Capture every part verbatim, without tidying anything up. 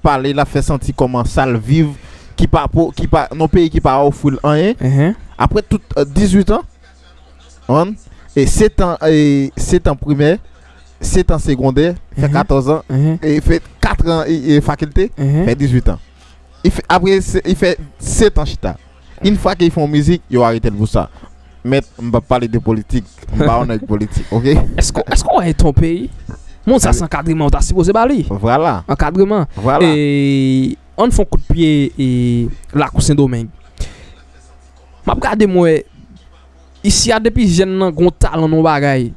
pale, l ap fè santi kòman sa l viv, ki pa, ki pa, nan peyi ki pa ofri l anyen. Apre tout, euh, dizuit an, konprann? E sèt an, e sèt an primè, sèt an segondè, fè katòz an, e fè kat an, e, e fakilte, fè dizuit an. Li fè, apre, se, li fè sèt an chita. Yon fwa ke li fè yon mizik, yo arete l pou sa. Mèt, m p ap pale de politik. M pa yon nèg politik, oke? Èske, èske w wè ton peyi? Moun sa se ankadreman ou ta sipoze ba li. Vwala. Ankadreman. Vwala. E, ann fè yon kout pye, e, lakou Sendomeng. M ap gade, m wè, isi a, depi jèn nan gon talan nan yon bagay,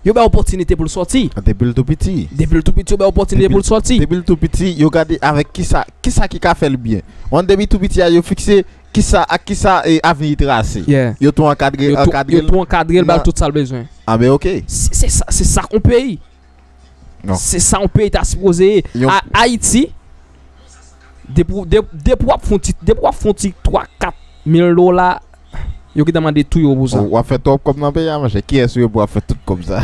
yo ba opòtinite pou l sòti. Depi l tou piti. Depi l tou piti, yo ba opòtinite pou l sòti. Depi l tou piti, yo gade avèk kisa, kisa ki ka fè l byen. Wan, depi tou piti a, yo fikse kisa, ak kisa, e, avni li trase. Yo tou ankadre, yo tou ankadre l, yo tou ankadre l, ba l tout sa l bezwen. A ben, oke. Se, se sa, se sa k yon peyi. Se sa yon peyi ta sipoze ye. A, Ayiti, depi, de, depi w ap fè yon ti, depi w ap fè yon ti twa, kat mil dola, yo gentan mande touye w pou sa. W ap fè twòp kòb nan peyi a, monchè. Kiyès ou ye pou w ap fè tout kòb sa?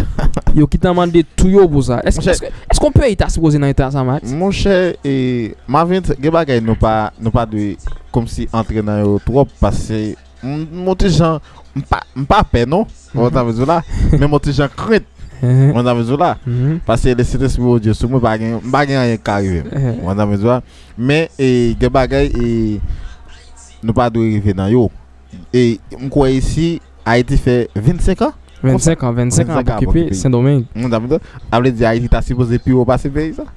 Yo gentan mande touye w pou sa. Èske, èske, èske yon peyi ta sipoze nan eta sa, Max? Monchè, e, Marvin, gen bagay nou pa, nou pa dwe kòmsi antre nan yo twòp, paske m, m yon ti jan, m pa, m pa pè non, ou konprann sa m vle di w la, men m yon ti jan krent, ou konprann sa m vle di w la, paske le Sentespri Bondye sou mwen, pa gen, m pa gen anyen k ka rive m, ou konprann sa m vle di w la, men, e, gen bagay, e, nou pa dwe rive nan yo, e, m kwè isi, Ayiti fè vennsenk an, vennsenk an, vennsenk an ap okipe Sendomeng. Ou konprann sa m vle di w la, sa vle di Ayiti ta sipoze pi wo pase peyi sa.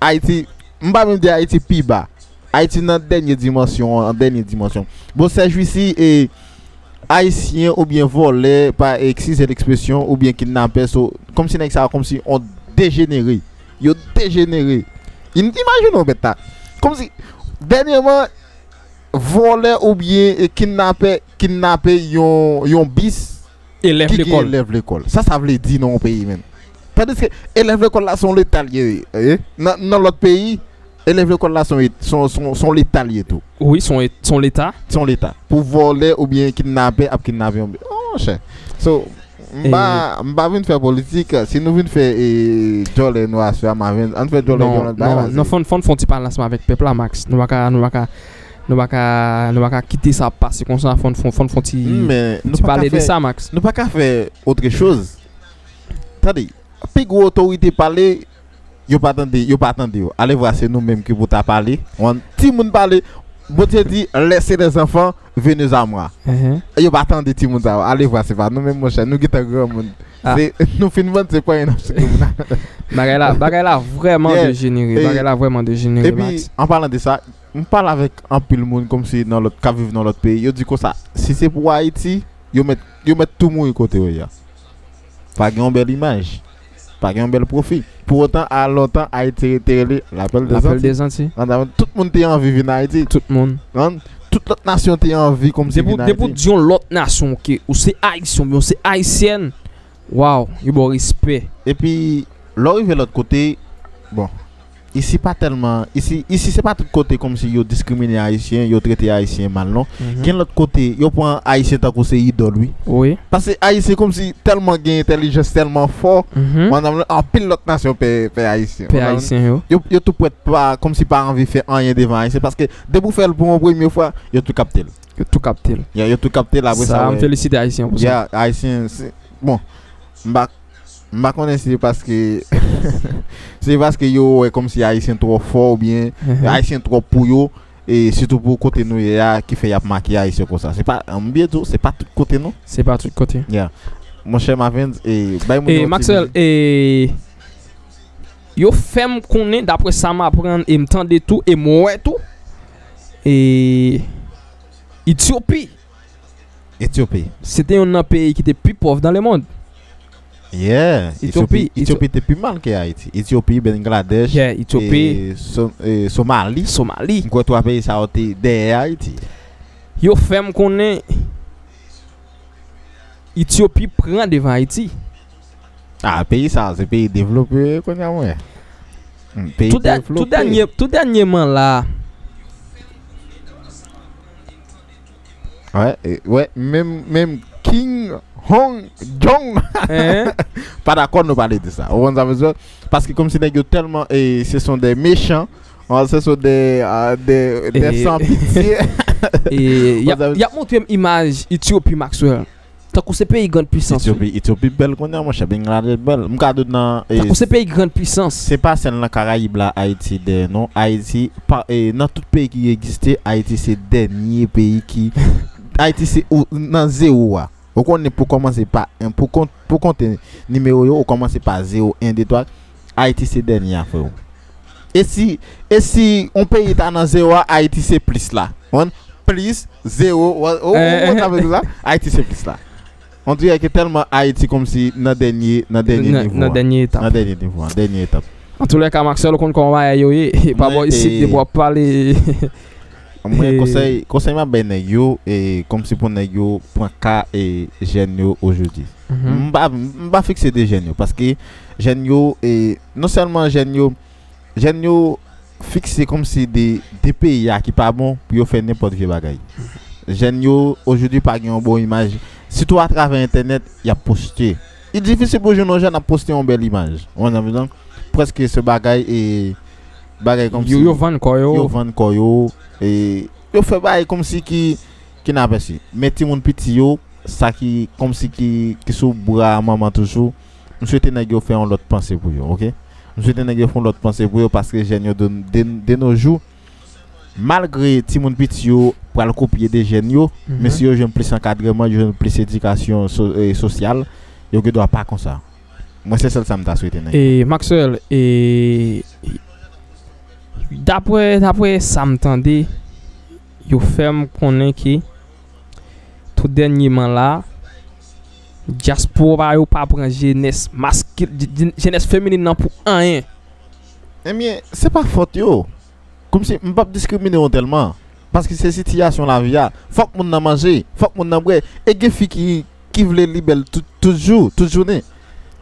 Ayiti, m pa menm di Ayiti pi ba, Ayiti nan dènye dimansyon an, an dènye dimansyon. Bon, Sèj Wisi, e, ayisyen oubyen vòlè, pa, eskize lekspresyon, oubyen kidnapè, so, kòmsi nèg sa yo, kòmsi on dejenere. Yo dejenere. Im-, imajine w, bèt la. Kòmsi, dènyèman, vòlè oubyen, e, kidnapè, kidnape yon, yon bis, elèv lekòl. Ki gen elèv lekòl. Sa, sa vle di nan yon peyi, menm. Tandiske elèv lekòl la, se yon leta l ye, eh? Nan, nan lòt peyi, elèv lekòl la, se yon, se yon, se yon, se yon leta l ye tou. Wi, se yon, se yon leta. Se yon leta. Pou vòlè oubyen kidnapè ap kidnape yon, oh, monchè. So, m pa, m pa vin fè politik. Si nou vin fè, e, djòlè nou aswè a, m a vin, ann fè djòlè, non, djòlè, non, bagay la, non, fòn, fòn fè yon ti pale ansanm avèk pèp la, Max. Nou pa ka, nou pa ka, nou pa ka, nou pa ka kite sa ap pase konsa. Fòn, fòn, fòn fè yon ti, ti pale de sa, Max. Nou pa ka fè otre choz. Tande, pi gwo otorite pale, yo pa tande, yo pa tande yo. Alevwa, se nou menm ki pou ta pale. Wan, timoun pale, Bondye di, laissez les enfants venir à moi. Yo pa tande timoun sa yo. Alevwa, se pa nou menm, monchè. Nou gentan granmoun. Se, nou fin vann, se pran n ap sou moun. Bagay la, bagay la vrèman dejenere. Bagay la vrèman dejenere, Max. Epi, an palan de sa, m pale avèk anpil moun kòmsi nan lòt, k ap viv nan lòt peyi. Yo di konsa, si se pou Ayiti, yo mèt, yo mèt tou mouri kote yo ye a. Pa gen yon bèl imaj. Pa gen yon bèl pwofi. Pou otan, a lontan, Ayiti te rele Lapèl dè Zanti. Lapèl dè Zanti. Tout moun te anvi vin Ayiti. Tout moun. Tout lòt nasyon te anvi kòmsi vin Ayiti. Depi w di yon lòt nasyon ke ou se Ayisyen oubyen ou se Ayisyèn, waw, yo ba w respè. Epi, lè w rive lòt kote, bon, isi pa tèlman, isi, isi se pa tout kote kòmsi yo diskrimine Ayisyen, yo trete Ayisyen mal, non. Gen lòt kote, yo pran Ayisyen tankou se idòl, wi. Wi. Paske Ayisyen kòmsi tèlman gen entèlijans, tèlman fò, anpil lòt nasyon pè, pè Ayisyen. Pè Ayisyen, yo. Yo, yo tou prèt pa, kòmsi pa anvi fè anyen devan Ayisyen, paske depi w fè l pou yon premye fwa, yo tou kapte l. Yo tou kapte l. Ya, yo tou kapte l, apre sa, m felisite Ayisyen pou sa. Ya, Ayisyen, se, bon, m pa, m pa konnen si se paske, se paske yo wè kòmsi Ayisyen twò fò oubyen Ayisyen twòp pou yo, e sitou pou kote nou ye a, ki fè y ap make Ayisyen konsa. Se pa, m byen di w, se pa tout kote, non. Se pa tout kote. Ya. Monchè Mavens, e bay moun yo ti Maxwell, e yo fè m konnen, daprè sa m aprann, e m tande tou, e m wè tou, e Etyopi. Etyopi. Se te youn nan peyi ki te pi pòv dans le monde. Yeah, Etyopi, Etyopi, Etyopi te pi mal ke Ayiti. Etyopi, Bangladesh, yeah, Etyopi, e So-, e Somali. Somali. M kwè twa peyi sa yo te dèyè Ayiti. Yo fè m konnen Etyopi pran devan Ayiti. Ah, peyi sa, se peyi devlope kounye a, mwen. Hmm, peyi devlope. Tou dènyèman la. Wè, e, wè, menm, menm Kim Hong Jong pa dakò nou pale de sa. Ou konn sa m vle di? Paske kòmsi nèg yo tèlman, e, ce sont des méchants, An se so de, ah, de, de san pitye. E y ap, y ap montre m imaj Etyopi, Maxwell. Tankou se peyi grann pisans. Etyopi, Etyopi bèl kounye a, monchè, Bangladèch bèl. M ka di w nan, e, tankou se peyi grann pisans. Se pa sèl nan Karayib la Ayiti dèyè non. Ayiti, pa, e, nan tout peyi ki egziste, Ayiti se dènye peyi ki, Ayiti se ou, nan zewo a. Ou konnen pou kòmanse pa en, pou kont, pou konte nimewo yo, ou kòmanse pa zewo, en, de, twa. Ayiti se dènye a, freo. E si, e si yon peyi ta nan zewo a, Ayiti se plis la. Ou konprann? Plis, zewo, ou, ou, ou konprann sa m vle di la? Ayiti se plis la. On dirait que tèlman Ayiti kòmsi nan dènye, nan dènye nivo a. Nan dènye etap. Nan dènye nivo a, dènye etap. Antoulèka, Maxwell, ou konn kòman bagay yo ye. Pa bò isit, depi w ap pale. Mwen, konsèy, konsèy m ap bay nèg yo, e, kòmsi pou nèg yo pran ka, e, jèn yo ojodi. M pa, m pa fikse de jèn yo, paske jèn yo, e, non sèlman jèn yo, jèn yo fikse kòmsi de, de peyi a ki pa bon pou yo fè nenpòt vye bagay. Jèn yo, ojodi, pa gen yon bon imaj. Sitou atravè entènèt, y ap poste. Li difisil pou jwenn yon jèn ap poste yon bèl imaj. Ou konprann? Prèske se bagay, e, bagay kòmsi yo, yo vann kò yo. Yo vann kò yo, e yo fè bagay kòmsi ki, ki n apèsi. Men timoun piti yo, sa ki kòmsi ki, ki sou bra manman toujou, m swete nèg yo fè yon lòt panse pou yo, oke? M swete nèg yo fè yon lòt panse pou yo, paske jèn yo de, de, de nos jours, malgre timoun piti yo pral kopye de jèn yo, men si yo jwenn plis ankadreman, yo jwenn plis edikasyon so-, e, sosyal, yo gen dwa pa konsa. Mwen, se sèl sa m ta swete nèg yo. E, Maxwell, e, daprè, daprè sa m tande, yo fè m konnen ke tou dènyèman la, dyaspora yo pa pran jenès maskil-, jenès feminin nan pou anyen. Ebyen, se pa fòt yo. Kòmsi m p ap diskrimine yo tèlman. Paske se sitiyasyon lavi a. Fòk moun nan manje, fòk moun nan bwè. E gen fi ki, ki vle li bèl tout, tout jou, tout jounen.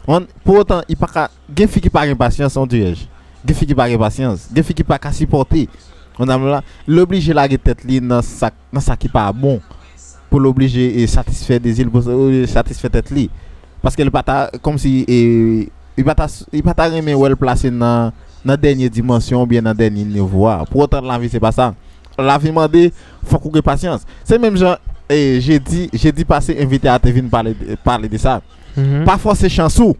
Pou otan, li pa ka, gen fi ki pa gen pasyans, on dirait. Gen fi ki pa gen pasyans. Gen fi ki pa ka sipòte. Li oblije lage tèt li nan sa, nan sa ki pa bon. Pou l oblije, e, satisfè dezi l, pou l satisfè tèt li. Paske li pa ta, kòmsi, e, li pa ta, li pa ta renmen wè l plase nan, nan dènye dimansyon oubyen nan dènye nivo a. Pou otan, lavi se pa sa. Lavi mande, fòk ou gen pasyans. Se menm jan, e, jedi, jedi pase, envite a te vin pale, pale de sa. Pa fòse chans ou,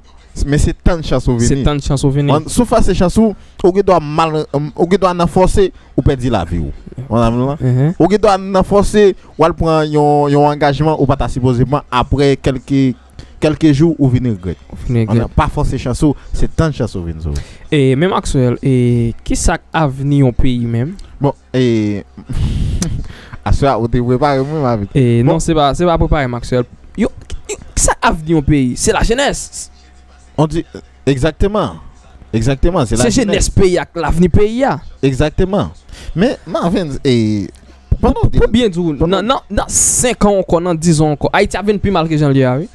men se tann chans ou vini. Se tann chans ou vini. Si w fòse chans ou, ou gen dwa mal, ou gen dwa nan fòse, ou pèdi lavi w. Ou gen dwa nan fòse, w al pran yon, yon angajman ou pa ta sipoze pran, apre kèlke, kèlke jou ou vin regrèt. Ou vin regrèt. Pa fòse chans ou, se tann chans ou vin sou. E, men Maxwell, e, kisa k avni yon peyi menm? Bon, e, aswè a ou te prepare mwen, m avè. E, non, se pa, se pa prepare, Maxwell. Yo, yo, kisa k avni yon peyi? Se lajenès. On di, egzakteman. Egzakteman, se lajenès. Se jenès peyi a k lavni peyi a. Egzakteman. Men, Marvens, e, pou, pou byen di w, nan, nan, nan senk an ankò, nan diz an ankò, Ayiti ap vin pi mal ke jan l ye a, wi.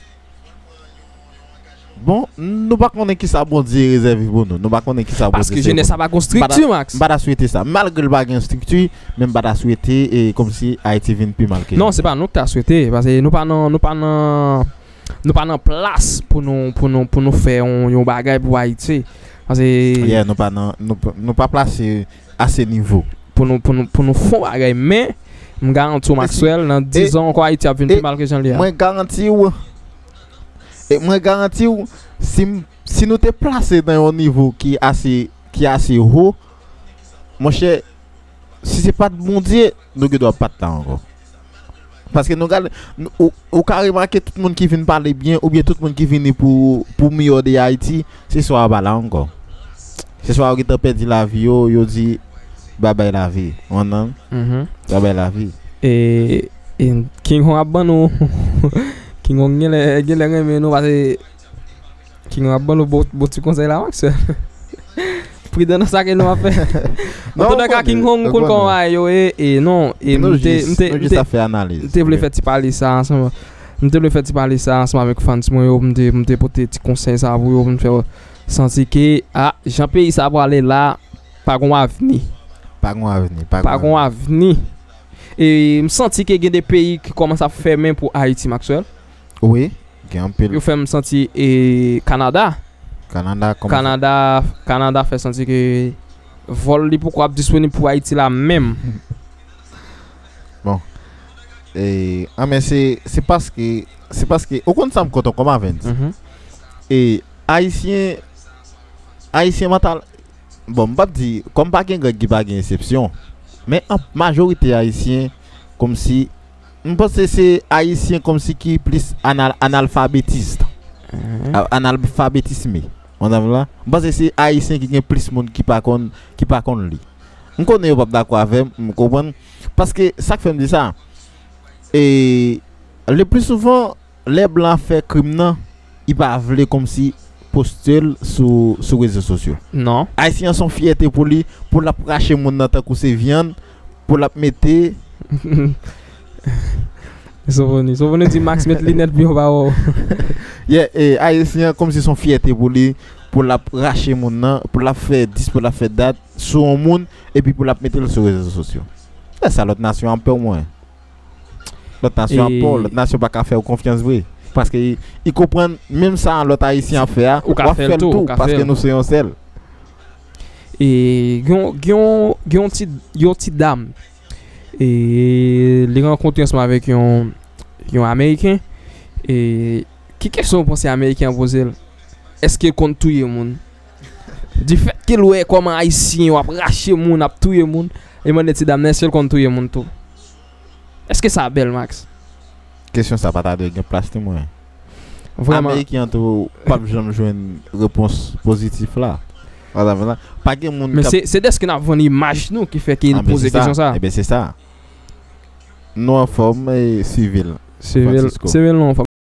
Bon, nou pa konnen kisa Bondye rezève pou nou. Nou pa konnen kisa Bondye. Paske jenès la pa gon estrikti, Max. M pa ta swete sa. Malgre l pa gen estrikti, men m pa ta swete, e, kòmsi Ayiti vin pi mal ke... Non, se pa nou ki ta swete. Paske nou pa nan, nou pa nan, nou pa nan plas pou nou, pou nou, pou nou fè yon, yon bagay pou Ayiti. Paske... Yeah, nou pa nan, nou pa, nou pa plase a se nivo. Pou nou, pou nou, pou nou fè yon bagay, men m garanti w, Maxwell, nan diz an ankò, Ayiti ap vin pi mal ke jan l ye a. Mwen garanti w, e mwen garanti w, si m, si nou te plase nan yon nivo ki ase, ki ase wo, monchè, si se pa t Bondye, nou gen dwa pa t la ankò. Paske nou gade, n-, ou, ou ka remake tout moun ki vin pale byen, oubyen tout moun ki vini pou, pou miyò de Ayiti, se swa yo pa la ankò. Se swa yo gentan pèdi lavi yo, yo di, "Babay lavi." Ou konprann? Babay lavi. E, e King Kong ap ban nou. King Kong genlè, genlè renmen nou, paske King Kong ap ban nou bon, bon ti konsèy la, Max. Pridan nan sa ke nou ap fè. Antouka, King Kong konn kòman bagay yo ye, e non, e m te, m te, m te, m te vle fè ti pale sa ansanm. M te vle fè ti pale sa ansanm avèk fans mwen yo, m te, m te pote ti konsèy sa pou yo, pou m fè yo santi ke, a, jan peyi sa prale la, pa gon avni. Pa gon avni, pa gon avni. E m santi ke gen de peyi ki kòmanse ap fèmen pou Ayiti, Maxwell. Wi, gen anpil. Yo fè m santi, e, Kanada. Kanada, kòman sa? Kanada, Kanada fè santi ke Vòl li poko ap disponib pou Ayiti la menm. Bon. E, ah, men se, se paske, se paske, ou konn sa m kontan kòm Avens. Mhm. E, Ayisyen, Ayisyen mantal, bon, m p ap di, kòm pa gen règ ki pa gen eksepsyon, men an majorite Ayisyen, kòmsi, m panse se Ayisyen kòmsi ki plis anal, analfabetis. Mhm. A- analfabetisme. Ou konprann la? M panse se Ayisyen ki gen plis moun ki pa konn, ki pa konn li. M konnen yo p ap dakò avè m, m konprann. Paske sa k fè m di sa, e le pli souvan, lè blan ap fè krim nan, li pa vle kòmsi poste l sou, sou rezo sosyo. Non. Ayisyen an se yon fyète pou li, pou l ap rache moun nan tankou se vyann, pou l ap mete Sovoni. Sovoni di Max met linèt byen pa wè w. Yeah, e Ayisyen an kòmsi se yon fyète pou li, pou l ap rache moun nan, pou l ap fè dis, pou l ap fè dat sou yon moun, epi pou l ap mete l sou rezo sosyo. Lè sa lòt nasyon ap pè w mwen. Lòt nasyon ap pè w, lòt nasyon pa ka fè w konfyans vre. Paske i, i konprann menm sa lòt Ayisyen ap fè a, Ou ka w ap fè l fè l tou, tou, ou ka fè paske l. Nou se yon sèl. E gen, gen, gen yon ti, yon ti dam. E li rankontre ansanm avèk yon, yon Ameriken. E ki kesyon w panse Ameriken an poze l? Èske l konn touye moun? Difèt ke l wè kòman Ayisyen yo ap rache moun, ap touye moun, e mande ti dam nan, èske l konn touye moun tou? Èske sa bèl, Max? Kesyon sa pa ta dwe gen plas li mwen. Vrèman. Ameriken an tou p ap janm jwenn repons pozitif la. Ou konprann la? Pa gen moun Men k ap se, se dèske n ap vann imaj nou ki fè ke n Ah, men poze se sa. Kesyon sa. Ebyen, se sa. Nou anfòm e sivil. Sivil, Francisco. Sivil nou anfòm.